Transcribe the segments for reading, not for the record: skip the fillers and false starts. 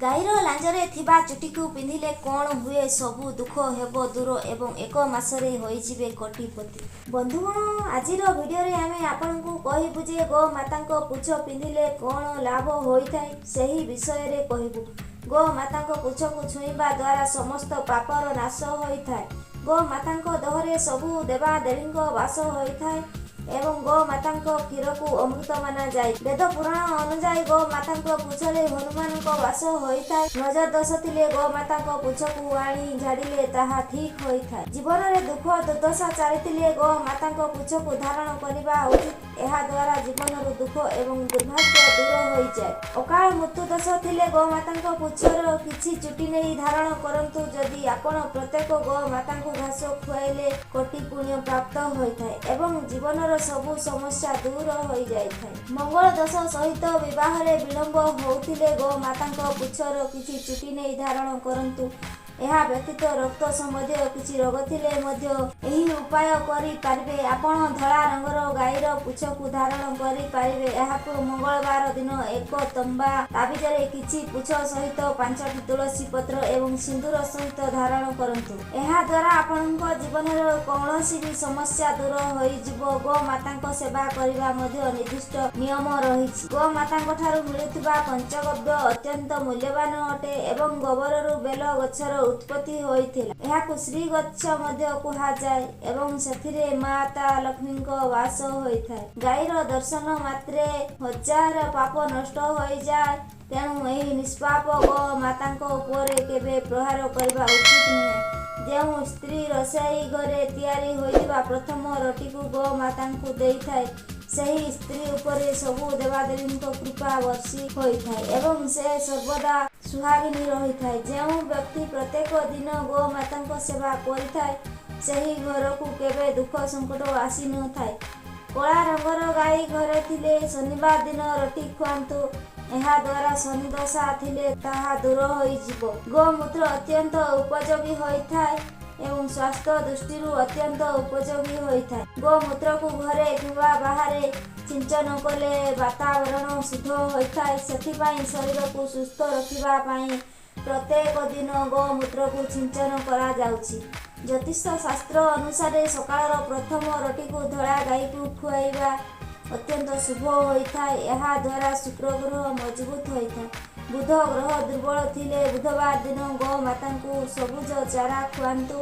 ଗାଈର ଲାଞ୍ଜରେ ଥିବା ଚୁଟିକୁ ପିନ୍ଧିଲେ କ'ଣ ହୁଏ? ସବୁ ଦୁଃଖ ହେବ ଦୂର ଏବଂ ଏକ ମାସରେ ହୋଇଯିବେ କୋଟିପତି। ବନ୍ଧୁଗଣ, ଆଜିର ଭିଡ଼ିଓରେ ଆମେ ଆପଣଙ୍କୁ କହିବୁ ଯେ ଗୋମାତାଙ୍କ ପୁଚ୍ଛ ପିନ୍ଧିଲେ କ'ଣ ଲାଭ ହୋଇଥାଏ, ସେହି ବିଷୟରେ କହିବୁ। ଗୋମାତାଙ୍କ ପୁଚ୍ଛକୁ ଛୁଇଁବା ଦ୍ୱାରା ସମସ୍ତ ପାପର ନାଶ ହୋଇଥାଏ। ଗୋମାତାଙ୍କ ଦେହରେ ସବୁ ଦେବାଦେବୀଙ୍କ ବାସ ହୋଇଥାଏ ଏବଂ ଗୋମାତାଙ୍କ କ୍ଷୀରକୁ ଅମୃତ ମାନାଯାଏ। ବେଦ ପୁରାଣ ଅନୁଯାୟୀ ଗୋମାତାଙ୍କ ପୁଚ୍ଛରେ ହନୁମାନଙ୍କ ବାସ ହୋଇଥାଏ। ନଜର ଦୋଷ ଥିଲେ ଗୋମାତାଙ୍କ ପୁଚ୍ଛକୁ ଆଣି ଝାଡ଼ିଲେ ତାହା ଠିକ୍ ହୋଇଥାଏ। ଜୀବନରେ ଦୁଃଖ ଦୁର୍ଦ୍ଦଶା ଚାଲିଥିଲେ ଗୋମାତାଙ୍କ ପୁଚ୍ଛକୁ ଧାରଣ କରିବା ଉଚିତ। ଏହା ଦ୍ୱାରା ଜୀବନରୁ ଦୁଃଖ ଏବଂ ଦୁର୍ଭାଗ୍ୟ ଦୂର ହୋଇଯାଏ। ଅକାଳ ମୃତ୍ୟୁ ଦୋଷ ଥିଲେ ଗୋମାତାଙ୍କ ପୁଚ୍ଛର କିଛି ଚୁଟି ନେଇ ଧାରଣ କରନ୍ତୁ। ଯଦି ଆପଣ ପ୍ରତ୍ୟେକ ଗୋମାତାଙ୍କୁ ଘାସ ଖୁଆଇଲେ କୋଟି ପୁଣ୍ୟ ପ୍ରାପ୍ତ ହୋଇଥାଏ ଏବଂ ଜୀବନର ସବୁ ସମସ୍ୟା ଦୂର ହୋଇଯାଇଥାଏ। ମଙ୍ଗଳ ଦୋଷ ସହିତ ବିବାହରେ ବିଳମ୍ବ ହେଉଥିଲେ ଗୋମାତାଙ୍କ ପୁଚ୍ଛର କିଛି ଚୁଟି ନେଇ ଧାରଣ କରନ୍ତୁ। ଏହା ବ୍ୟତୀତ ରକ୍ତ ସମ୍ବନ୍ଧୀୟ କିଛି ରୋଗ ଥିଲେ ମଧ୍ୟ ଏହି ଉପାୟ କରିପାରିବେ। ଆପଣ ଧଳା ରଙ୍ଗର ଗାଈର ପୁଚ୍ଛକୁ ଧାରଣ କରିପାରିବେ। ଏହାକୁ ମଙ୍ଗଳବାର ଦିନ ଏକ ତମ୍ବା ତାବିଜରେ କିଛି ପୁଚ୍ଛ ସହିତ 5ଟି ତୁଳସୀ ପତ୍ର ଏବଂ ସିନ୍ଦୁର ସହିତ ଧାରଣ କରନ୍ତୁ। ଏହା ଦ୍ୱାରା ଆପଣଙ୍କ ଜୀବନର କୌଣସି ବି ସମସ୍ୟା ଦୂର ହୋଇଯିବ। ଗୋମାତାଙ୍କ ସେବା କରିବା ମଧ୍ୟ ନିର୍ଦ୍ଦିଷ୍ଟ ନିୟମ ରହିଛି। ଗୋମାତାଙ୍କ ଠାରୁ ମିଳୁଥିବା ପଞ୍ଚଗବ୍ୟ ଅତ୍ୟନ୍ତ ମୂଲ୍ୟବାନ ଅଟେ ଏବଂ ଗୋବରରୁ ବେଲ ଗଛର ଉତ୍ପତ୍ତି ହୋଇଥିଲା। ଏହାକୁ ଶ୍ରୀଗଛ ମଧ୍ୟ କୁହାଯାଏ ଏବଂ ସେଥିରେ ମାତା ଲକ୍ଷ୍ମୀଙ୍କ ବାସ ହୋଇଥାଏ। ଗାଈର ଦର୍ଶନ ମାତ୍ରେ ହଜାର ପାପ ନଷ୍ଟ ହୋଇଯାଏ। ତେଣୁ ଏହି ନିଷ୍ପାପ ଗୋମାତାଙ୍କ ଉପରେ କେବେ ପ୍ରହାର କରିବା ଉଚିତ ନୁହେଁ। ଯେଉଁ ସ୍ତ୍ରୀ ରୋଷେଇ ଘରେ ତିଆରି ହୋଇଥିବା ପ୍ରଥମ ରୋଟିକୁ ଗୋମାତାଙ୍କୁ ଦେଇଥାଏ, ସେହି ସ୍ତ୍ରୀ ଉପରେ ସବୁ ଦେବାଦେବୀଙ୍କ କୃପା ବର୍ଷି ହୋଇଥାଏ ଏବଂ ସେ ସର୍ବଦା ସୁହାଗିନୀ ରହିଥାଏ। ଯେଉଁ ବ୍ୟକ୍ତି ପ୍ରତ୍ୟେକ ଦିନ ଗୋମାତାଙ୍କ ସେବା କରିଥାଏ, ସେହି ଘରକୁ କେବେ ଦୁଃଖ ସଙ୍କଟ ଆସିନଥାଏ। କଳା ରଙ୍ଗର ଗାଈ ଘରେ ଥିଲେ ଶନିବାର ଦିନ ରୋଟି ଖୁଆନ୍ତୁ। ଏହା ଦ୍ୱାରା ଶନି ଦଶା ଥିଲେ ତାହା ଦୂର ହୋଇଯିବ। ଗୋମୂତ୍ର ଅତ୍ୟନ୍ତ ଉପଯୋଗୀ ହୋଇଥାଏ ଏବଂ ସ୍ୱାସ୍ଥ୍ୟ ଦୃଷ୍ଟିରୁ ଅତ୍ୟନ୍ତ ଉପଯୋଗୀ ହୋଇଥାଏ। ଗୋମୂତ୍ରକୁ ଘରେ କିମ୍ବା ବାହାରେ ସିଞ୍ଚନ କଲେ ବାତାବରଣ ଶୁଦ୍ଧ ହୋଇଥାଏ। ସେଥିପାଇଁ ଶରୀରକୁ ସୁସ୍ଥ ରଖିବା ପାଇଁ ପ୍ରତ୍ୟେକ ଦିନ ଗୋମୂତ୍ରକୁ ସିଞ୍ଚନ କରାଯାଉଛି। ଜ୍ୟୋତିଷ ଶାସ୍ତ୍ର ଅନୁସାରେ ସକାଳର ପ୍ରଥମ ରୋଟିକୁ ଧଳା ଗାଈକୁ ଖୁଆଇବା ଅତ୍ୟନ୍ତ ଶୁଭ ହୋଇଥାଏ। ଏହା ଦ୍ୱାରା ଶୁକ୍ର ଗ୍ରହ ମଜବୁତ ହୋଇଥାଏ। ବୁଧ ଗ୍ରହ ଦୁର୍ବଳ ଥିଲେ ବୁଧବାର ଦିନ ଗୋମାତାଙ୍କୁ ସବୁଜ ଚାରା ଖୁଆନ୍ତୁ।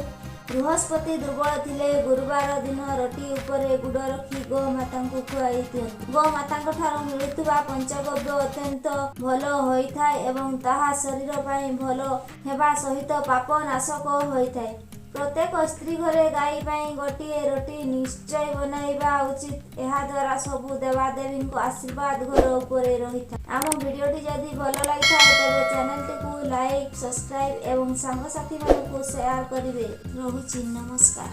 ବୃହସ୍ପତି ଦୁର୍ବଳ ଥିଲେ ଗୁରୁବାର ଦିନ ରୋଟି ଉପରେ ଗୁଡ଼ ରଖି ଗୋମାତାଙ୍କୁ ଖୁଆଇ ଦିଅନ୍ତୁ। ଗୋମାତାଙ୍କ ଠାରୁ ମିଳୁଥିବା ପଞ୍ଚଗବ୍ୟ ଅତ୍ୟନ୍ତ ଭଲ ହୋଇଥାଏ ଏବଂ ତାହା ଶରୀର ପାଇଁ ଭଲ ହେବା ସହିତ ପାପ ନାଶକ ହୋଇଥାଏ। ପ୍ରତ୍ୟେକ ସ୍ତ୍ରୀ ଘରେ ଗାଈ ପାଇଁ ଗୋଟିଏ ରୋଟି ନିଶ୍ଚୟ ବନାଇବା ଉଚିତ। ଏହା ଦ୍ୱାରା ସବୁ ଦେବାଦେବୀଙ୍କ ଆଶୀର୍ବାଦ ଘର ଉପରେ ରହିଥାଏ। ଆମ ଭିଡ଼ିଓଟି ଯଦି ଭଲ ଲାଗିଥାଏ, ତେବେ ଚ୍ୟାନେଲଟିକୁ ଲାଇକ୍, ସବସ୍କ୍ରାଇବ୍ ଏବଂ ସାଙ୍ଗସାଥିମାନଙ୍କୁ ସେୟାର କରିବେ। ରହୁଛି, ନମସ୍କାର।